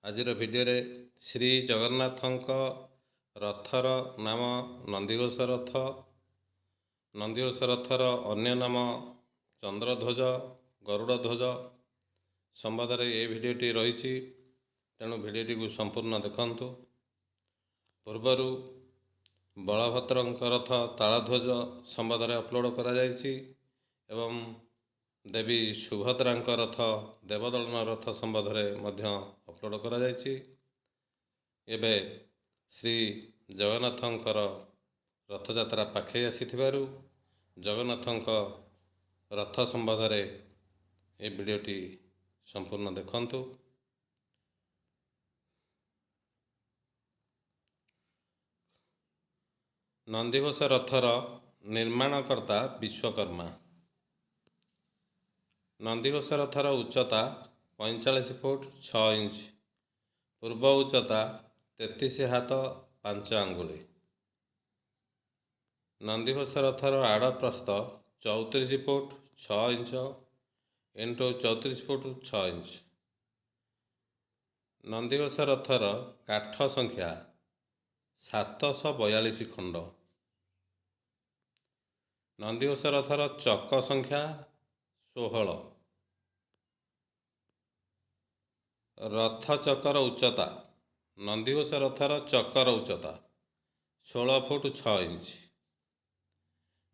ଆଜିର ଭିଡ଼ିଓରେ ଶ୍ରୀ ଜଗନ୍ନାଥଙ୍କ ରଥର ନାମ ନନ୍ଦିଘୋଷ ରଥ। ନନ୍ଦିଘୋଷ ରଥର ଅନ୍ୟ ନାମ ଚନ୍ଦ୍ରଧ୍ୱଜ, ଗରୁଡ଼ ଧ୍ୱଜ ସମ୍ବନ୍ଧରେ ଏହି ଭିଡ଼ିଓଟି ରହିଛି। ତେଣୁ ଭିଡ଼ିଓଟିକୁ ସମ୍ପୂର୍ଣ୍ଣ ଦେଖନ୍ତୁ। ପୂର୍ବରୁ ବଳଭଦ୍ରଙ୍କ ରଥ ତାଳଧ୍ୱଜ ସମ୍ବନ୍ଧରେ ଅପଲୋଡ଼ କରାଯାଇଛି ଏବଂ ଦେବୀ ସୁଭଦ୍ରାଙ୍କ ରଥ ଦେବଦଳନ ରଥ ସମ୍ବନ୍ଧରେ ମଧ୍ୟ ଅପଲୋଡ଼ କରାଯାଇଛି। ଏବେ ଶ୍ରୀ ଜଗନ୍ନାଥଙ୍କର ରଥଯାତ୍ରା ପାଖେଇ ଆସିଥିବାରୁ ଜଗନ୍ନାଥଙ୍କ ରଥ ସମ୍ବନ୍ଧରେ ଏ ଭିଡ଼ିଓଟି ସମ୍ପୂର୍ଣ୍ଣ ଦେଖନ୍ତୁ। ନନ୍ଦିଘୋଷ ରଥର ନିର୍ମାଣକର୍ତ୍ତା ବିଶ୍ୱକର୍ମା। ନନ୍ଦିଘୋଷ ରଥର ଉଚ୍ଚତା 45 ଫୁଟ 6 ଇଞ୍ଚ, ପୂର୍ବ ଉଚ୍ଚତା 33 ହାତ 5 ଆଙ୍ଗୁଳି। ନନ୍ଦିଘୋଷ ରଥର ଆଡ଼ପ୍ରସ୍ଥ 34 foot 6 inch into 34 foot 6 inch. Nandighosha ରଥର କାଠ ସଂଖ୍ୟା 742 ଖଣ୍ଡ। ନନ୍ଦିଘୋଷ ରଥର ଚକ ସଂଖ୍ୟା 16। ରଥ ଚକର ଉଚ୍ଚତା, ନନ୍ଦିଘୋଷ ରଥର ଚକର ଉଚ୍ଚତା 16 ଫୁଟ 6 ଇଞ୍ଚ।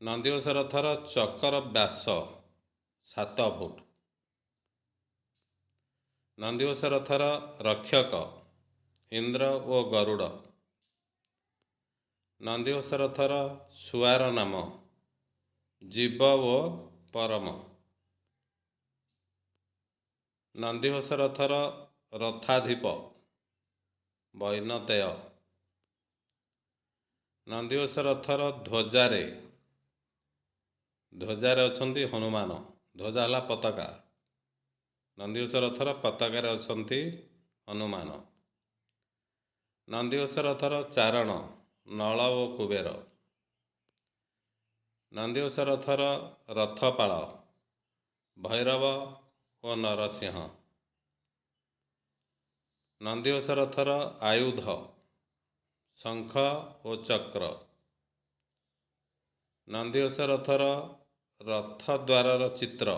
ନନ୍ଦିଘୋଷ ରଥର ଚକର ବ୍ୟାସ 7 ଫୁଟ। ନନ୍ଦିଘୋଷ ରଥର ରକ୍ଷକ ଇନ୍ଦ୍ର ଓ ଗରୁଡ଼। ନନ୍ଦିଘୋଷ ରଥର ଶୁଆର ନାମ ଜୀବ ଓ ପରମ। ନନ୍ଦିଘୋଷ ରଥର ରଥାଧିପ ବୈନତେୟ। ନନ୍ଦିଘୋଷ ରଥର ଧ୍ୱଜାରେ ଅଛନ୍ତି ହନୁମାନ। ଧ୍ୱଜା ହେଲା ପତାକା। ନନ୍ଦିଘୋଷ ରଥର ପତାକାରେ ଅଛନ୍ତି ହନୁମାନ। ନନ୍ଦିଘୋଷ ରଥର ଚାରଣ ନଳ ଓ କୁବେର। ନନ୍ଦିଘୋଷ ରଥର ରଥପାଳ ଭୈରବ ଓ ନରସିଂହ। ନନ୍ଦିଘୋଷ ରଥର ଆୟୁଧ ଶଙ୍ଖ ଓ ଚକ୍ର। ନନ୍ଦିଘୋଷ ରଥର ରଥଦ୍ୱାରର ଚିତ୍ର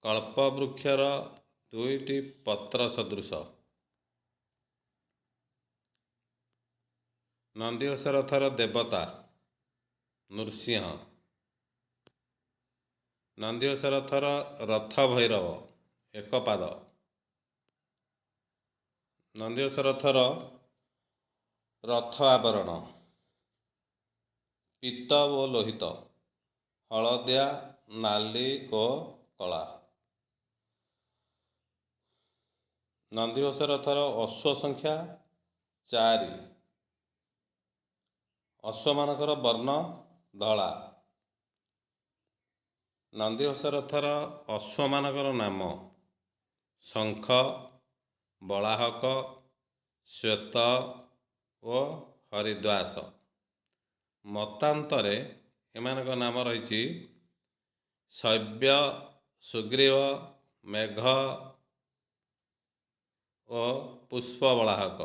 କଳ୍ପବୃକ୍ଷର ଦୁଇଟି ପତ୍ର ସଦୃଶ। ନନ୍ଦିଘୋଷ ରଥର ଦେବତା ନୃସିଂହ। ନନ୍ଦିଘୋଷ ରଥର ରଥ ଭୈରବ ଏକ ପାଦ। ନନ୍ଦିଘୋଷ ରଥର ରଥ ଆବରଣ ପୀତ ଓ ଲୋହିତ, ହଳଦିଆ, ନାଲି ଓ କଳା। ନନ୍ଦିଘୋଷ ରଥର ଅଶ୍ୱ ସଂଖ୍ୟା 4। ଅଶ୍ୱମାନଙ୍କର ବର୍ଣ୍ଣ ଧଳା। ନନ୍ଦିଘୋଷ ରଥର ଅଶ୍ୱମାନଙ୍କର ନାମ ଶଙ୍ଖ, ବଳାହକ, ଶ୍ୱେତ ଓ ହରିଦ୍ୱାସ। ମତାନ୍ତରେ ଏମାନଙ୍କ ନାମ ରହିଛି ଶୈବ୍ୟ, ସୁଗ୍ରୀବ, ମେଘ ଓ ପୁଷ୍ପବଳାହକ।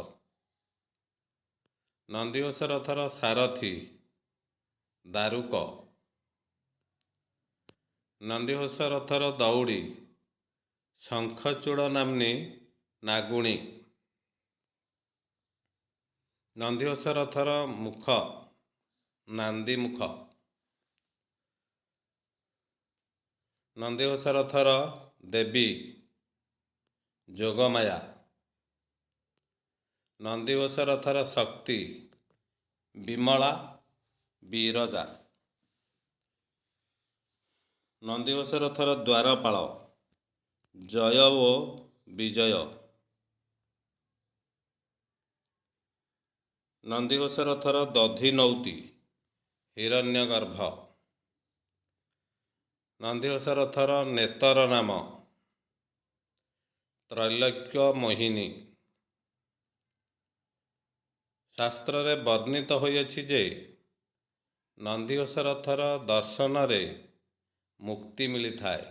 ନନ୍ଦିଘୋଷ ରଥର ସାରଥି ଦାରୁକ। ନନ୍ଦିଘୋଷ ରଥର ଦଉଡ଼ି ଶଙ୍ଖଚୂଡ଼ ନାମ୍ନୀ ନାଗୁଣୀ। ନନ୍ଦିଘୋଷ ରଥର ମୁଖ ନାନ୍ଦିମୁଖ। ନନ୍ଦିଘୋଷ ରଥର ଦେବୀ ଯୋଗମାୟା। ନନ୍ଦିଘୋଷ ରଥର ଶକ୍ତି ବିମଳା, ବିରଜା। ନନ୍ଦିଘୋଷ ରଥର ଦ୍ୱାରପାଳ ଜୟ ଓ ବିଜୟ। ନନ୍ଦିଘୋଷ ରଥର ଦଧିନଉତି ହିରଣ୍ୟଗର୍ଭ। ନନ୍ଦିଘୋଷ ରଥର ନେତର ନାମ ତ୍ରୈଲୋକ୍ୟ ମୋହିନୀ। ଶାସ୍ତ୍ରରେ ବର୍ଣ୍ଣିତ ହୋଇଅଛି ଯେ ନନ୍ଦିଘୋଷ ରଥର ଦର୍ଶନରେ ମୁକ୍ତି ମିଳିଥାଏ।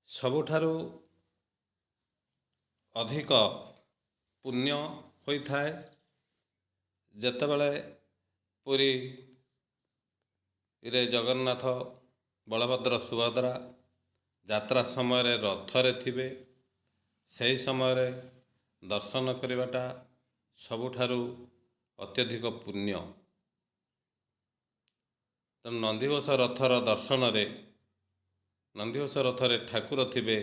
ସବୁଠାରୁ ଅଧିକ ପୁଣ୍ୟ ହୋଇଥାଏ। ଯେତେବେଳେ ପୁରୀରେ ଜଗନ୍ନାଥ, ବଳଭଦ୍ର, ସୁଭଦ୍ରା ଯାତ୍ରା ସମୟରେ ରଥରେ ଥିବେ, ସେହି ସମୟରେ ଦର୍ଶନ କରିବାଟା ସବୁଠାରୁ ଅତ୍ୟଧିକ ପୁଣ୍ୟ। ତେଣୁ ନନ୍ଦିଘୋଷ ରଥର ଦର୍ଶନରେ, ନନ୍ଦିଘୋଷ ରଥରେ ଠାକୁର ଥିବେ,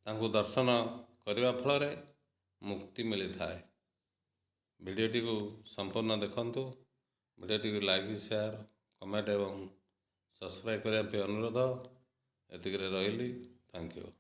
ତାଙ୍କୁ ଦର୍ଶନ କରିବା ଫଳରେ ମୁକ୍ତି ମିଳିଥାଏ। ଭିଡ଼ିଓଟିକୁ ସମ୍ପୂର୍ଣ୍ଣ ଦେଖନ୍ତୁ। ଭିଡ଼ିଓଟିକୁ ଲାଇକ୍, ସେୟାର, କମେଣ୍ଟ ଏବଂ ସବସ୍କ୍ରାଇବ୍ କରିବା ପାଇଁ ଅନୁରୋଧ। ଏତିକିରେ ରହିଲି। Thank you.